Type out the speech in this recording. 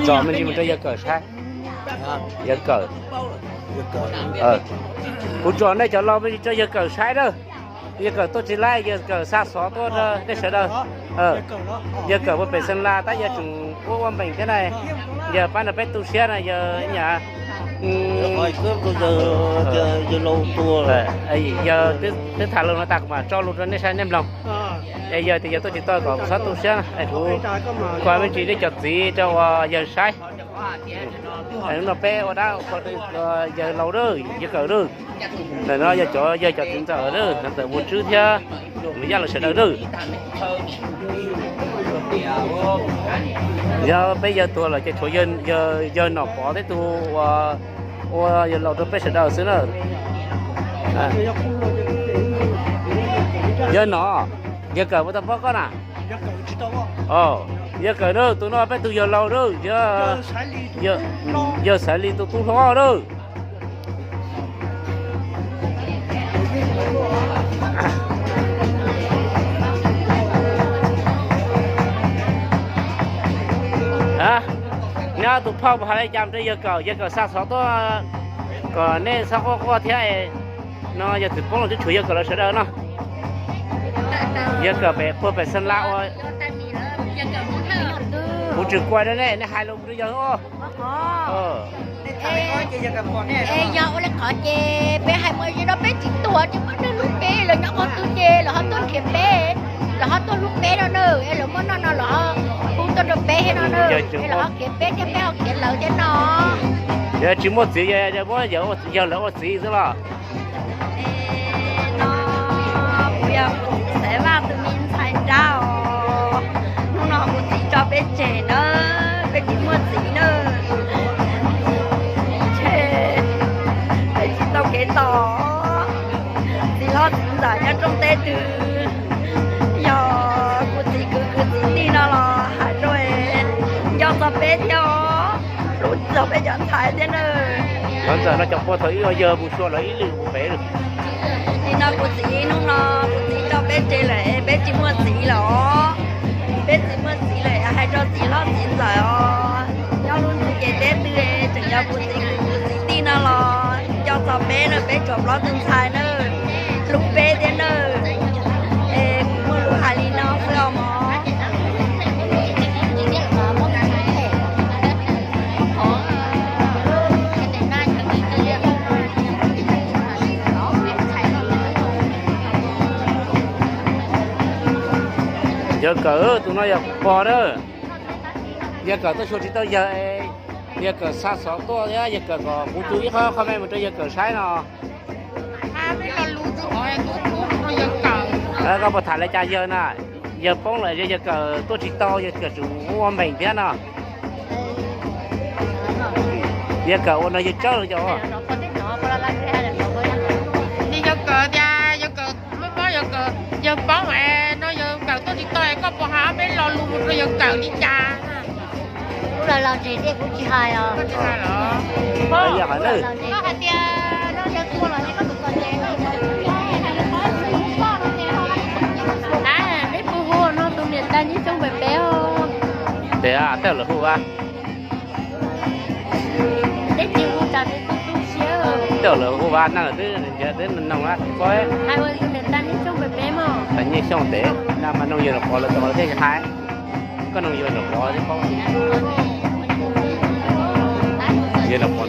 Tso me ntsis mus rau yawg Kawm saib. Yawg Kawm. Kuv tso nej cov laus me ntsis rau yawg Kawm saib na. Yawg Kawm tuaj tsis laij, yawg Kawm xa xov tuaj rau nej sawv daws. Yawg Kawm ua pem Xeem Las tab yawg tseem ua ua npeem thiab na. Yawg pab nrog peb tu siab na yawg nyam. Yawg twb tham lus no tas kuv mam tso lus rau nej saib nej mloog. Es yawg tias yawg tuaj tsis tau kom kuv txhob tu siab es kuv kho me ntsis nej cov txiv rau uas yawg saib. Hnub no peb ua dab qhuas yawg laus lawm, yawg Kawm lawm. Ntawm no yog cov, yawg cov txiv ntxawm lawm, ntxawm Vus Tswb thiab Vus Yaj lawv sawv daws lawm. Yog peb yawg tuag lawm ces tshuav yawg Nom Pov thiab tus uas ua yawg laus rau peb sawv daws xwb na. Yawg Nom, yawg Kawm puas tau paub koj na? Yawg Kawm na, tus no peb tus yawg laus na, yawg Xaiv Lis tus tub hlob na. Neb ob tug phauj puas hais li cas rau yawg Kawm, yawg Kawm xa xov tuaj kom nej txhob quaj quaj thiab. No yog txiv poob los twb tshuav yawg Kawm lawv sawv daws no. Yawg Kawm pem puag pem Xeem Las ua. Kuv tsis kuaj rau nej, nej hais lus rau yawg. Es yog ua li qhov ces peb hais muaj zeb no peb tsis tuag ces muaj neeg hlub peb los nyob qhov twg ces los ho tuaj nrhiav peb, los ho tuaj hlub peb no na, es lawv muaj noj no los ho hu tuaj rau peb thiab no na, es los ho khiav peb thiab peb ho khiav lawv thiab no. Yog tsis muaj txiv, muab yawg lawv ua txiv xwb los? No kuv yog kuv txiv Xaiv Vaj tus me ntxhais nrab os. Hnub no kuv txiv tso peb tseg na, peb tsis muaj txiv na. Peb tsis tau kev tos. Txiv hlob txiv ntxawm nyob rooj teb twg, yog kuv txiv kwv kwv txiv tij no los hais rau, nco txog peb thiab os, hlub txog peb cov ntxhais thiab na. Cov ntxawm no cov puag thaum ub yawg mus xyuas lawv ib lwm mus pem lawm. Nim no kuv txiv, hnub no kuv txiv tso peb tseg lawm, peb tsis muaj txiv lawm os. Peb tsis muaj txiv lawm, hais rau txiv hlob txiv ntxawm os, nyob lub ntuj ces teb twg tseem yog kuv txiv kwv kwv txiv tij no los nco txog peb na, peb tshuav plaub tug ntxhais na, hlub peb thiab na. Es kuv muaj lus hais li no xwb os mog. Yawg Kawm, tus no yog pog na. Yawg Kawm tuaj xyuas tsis tau yawg, yawg Kawm xa xov tuaj thiab yawg Kawm kom kuv tu ib qho qho me mus rau yawg Kawm saib no. Koj puas tham li cas yawg na? Yawg poob lawm, yawg Kawm tuaj tsis tau, yawg Kawm tseem ua npeem thiab no. Yawg Kawm ua no yawg tsawb los yog? Yawg Kawm tias yawg Kawm mob mob, yawg Kawm, yawg poob es no yawg Kawm tuaj tsis tau, koj puas hais ob peb lo lus mus rau yawg Kawm li cas? Kuv los los ntseg thiab kuv tsis hais os. Koj hais tias no yawg tuag los koj tus kom ntseg. Peb puas hu no tus niam tais Nyiaj Xyooj pem peb os? Tej lawv hu a. Peb tsis hu tas peb tu tu siab. Tej lawv hu a na, twb nrhiav twb noog a, hais ua tus niam tais Nyiaj Xyooj pem peb mog. Nyiaj Xyooj tes na mas noog yawg Nom Pov lawv tau thiaj hais. Koj noog yawg Nom Pov thiaj paub. Yawg Nom Pov